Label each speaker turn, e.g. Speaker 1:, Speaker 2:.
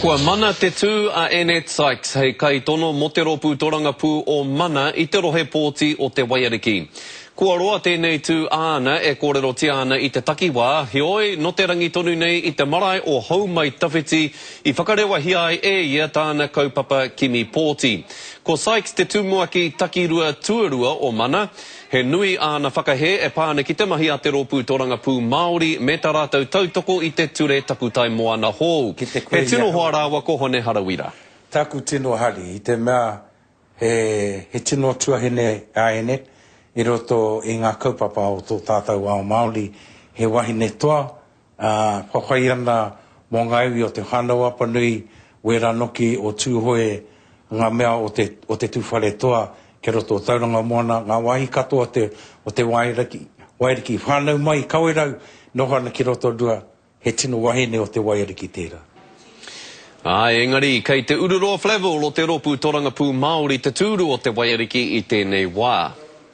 Speaker 1: Kua mana te tū a Annette Sykes hei kaitono mō te Rōpū Torangapū o Mana i te rohe pōti o Te Waiariki. Kua roa tēnei tū āna e kōrerotia ana i te takiwā, heoi, nō te rangi tonu nei i te marae o Houmaitawhiti i whakarewahia ai e ia tāna kaupapa kimi pōti. Ko Sykes te tumuaki takirua tuarua o Mana, He nui āna whakahē e pā ana ki te mahi a te Rōpū Torangapū Māori me tā rātou tautoko i te Ture Takutai Moana hou.
Speaker 2: Ki te koe
Speaker 1: He
Speaker 2: i
Speaker 1: tino
Speaker 2: ahau.
Speaker 1: hoa rāua ko Hone Harawira.
Speaker 2: Tāku tino hari i te mea he he tino tuahine a Annette i roto i ngā kaupapa o tō tātou ao Māori, he wahine toa, ā, whawhai ana mō ngā iwi o Te Whānau-a-Apanui, wērā noki o Tūhoe, ngā mea o te, o te Tūwharetoa ki roto o Tauranga Moana, ngā wāhi katoa o te, o te Wairiki, Wairiki. Whānau mai i Kawerau, noho ana ki Rotorua, he tino wahine o te Waiariki tērā.
Speaker 1: Āe, engari, kei te Ururoa Flavell o te Rōpū Torangapū Māori te tūru o te Waiariki i tēnei wā.